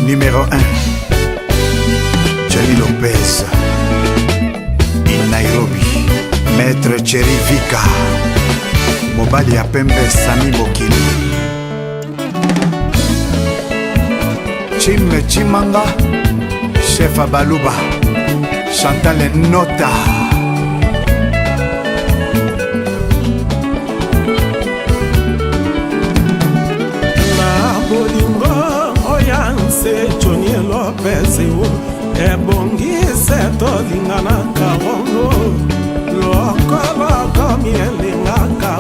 Numéro 1, Johnny Lopez in Nairobi. Maître Thierry Vika, mobali ya pembe Sami Mokili. Chim Chimanga, chef Abaluba, Chantal Nota. Na bolingo oya nse Johnny Lopez o ebongise tolinganaka bongo lokolo komi elingaka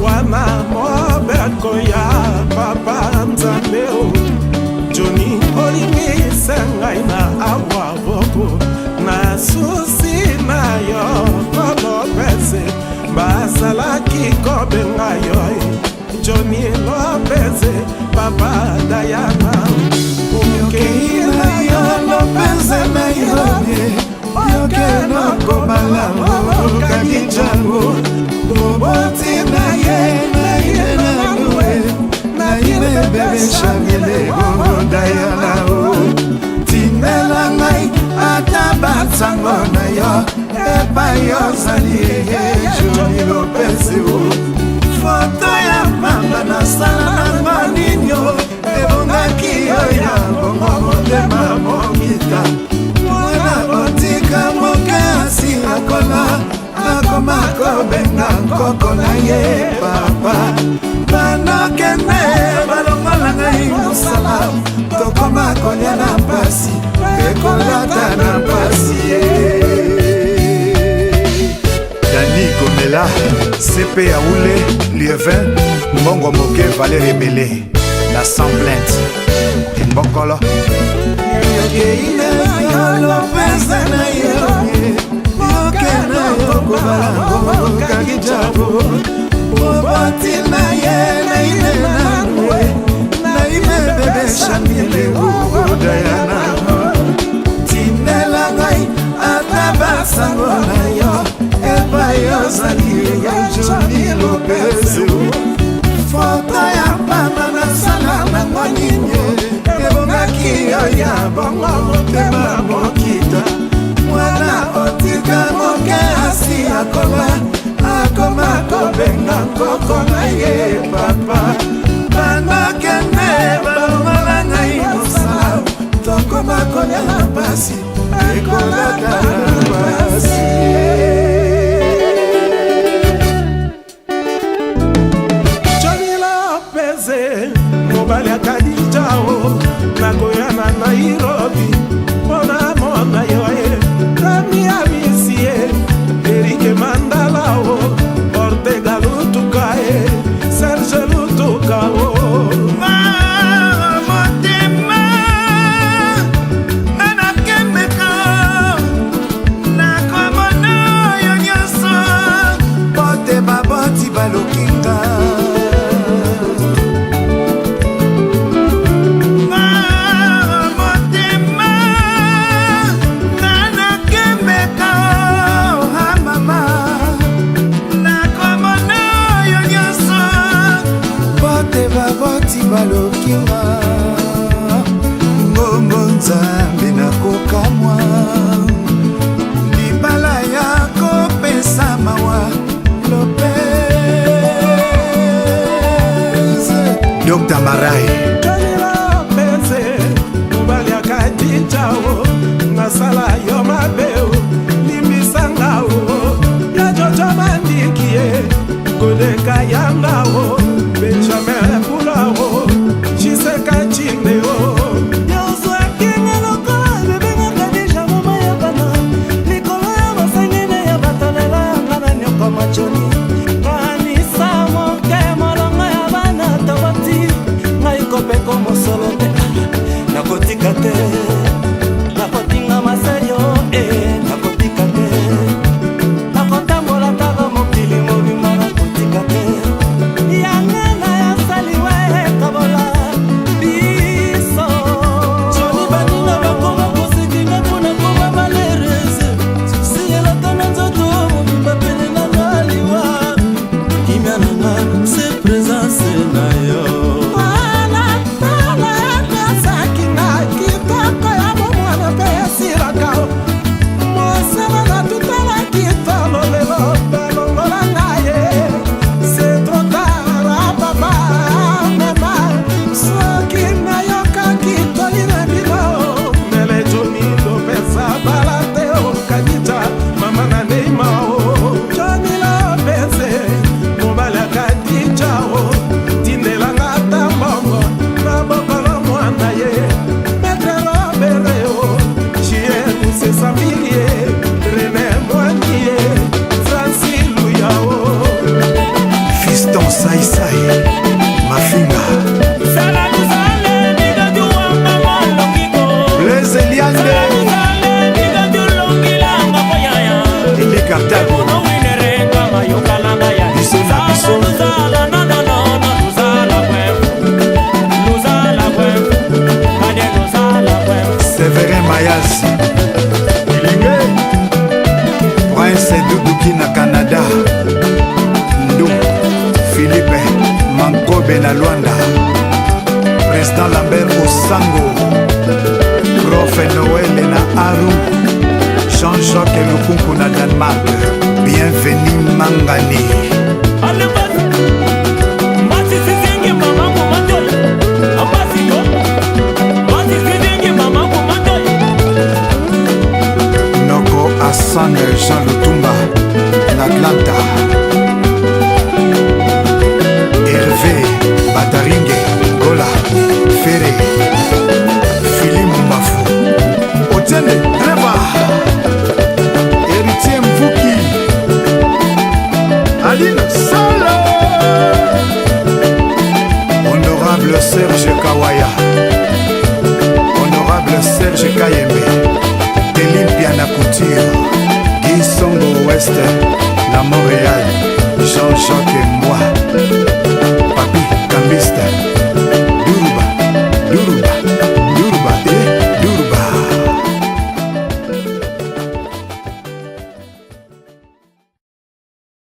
wana mobeko ya papa Nzambe o Johnny olingise ngai na awa bongo na susi na yo ko Lopez bazalaki kobenga yo Johnny Lopez, papa Diana. Okei na yo Lopez Nairobi, yokena kobala Kadija moboti na ye na ye na lue na ye bebe Shamile o Diana o tindela ngai ata basango na yo epai ozali ye Johnny Lopez o foto ya pamba nasala nango nini ebongaki yo ya bongo motema mokita mwana otika moke asi akola akoma kobenga nkoko na ye papa. Banokende balongola ngai mosala, tokoma kolia na mpasi mpe kolata na mpasi ye. Dani Gomela, CP Yaoulé, Lievin, mbongo moke valeur ebele, la sans plainte, Mbokolo. Yokei na yo Lopez na yo, yokena yokobala Kadija moboti na ye na ine nanwe na ine bebe Shamile o Diana tindela ngai ata basango na yo epai ozali yo Johnny Lopez foto ya pamba nasala nango nini ebongaki yo ya bongo motema mokita mwana otika moke asi akoma akoma kobenga nkoko na ye papa. Bandakende balongola ngai mosala, tokoma kolia na mpasi ekolata na mpasi. Johnny Lopez, mobali ya Kadija o nakoya na Nairobi mpona mona yo ye Rami Amisi ye Erike Mandala o Ortega Lutuka ye Serge Lutuka o. Motema nga nakembeka nakomona yo nyonso bote baboti balukinga. Motema nga nakembeka mama nakomona yo nyonso bote baboti balokinga. Ngongo Nzambe nakokamwa libala ya kopesa mawa Lopez Dr Marai. Johnny Lopez, mobali ya Kadija o nasala yo mabe o limbisanga o ya Jojo Mandiki ye Kodeka yanga o Benjamin Pula o Chiseka Chinde o. Yozwakinga lokola bebengaka deja mama ya bana likolo ya basangene ya bato lelo yanga na nyokoma Joni kanisa moke molongo ya bana toboti ngai kopeko mosolo te nakotika te nakotingama serio e nakotika te nakotambola taka mokili mobimba nakotika te yanga na yasaliwa ekabola biso. Joni baninga bakoma kosekinga mpona koma malheureuse siyelaka na nzoto mobimba pene nanga liwa kimia nanga se présence na yo. Tala tala nasakinaki. Président Lambert Osango, Prof Noël na Aru, Jean-Jacques Lukunku na Danemark, Bienvenu Mangani. Noko Hassan Jean Lutumba na Atlanta. Hervé Bataringe Gola Ferre Fili Mumbafu Otiende Dreva Héritier Mvuki Aline Solo Honorable Serge Kawaya Honorable Serge Kayembe Telimpia na Couture Guy Songo West na Montréal Jean-Jacques.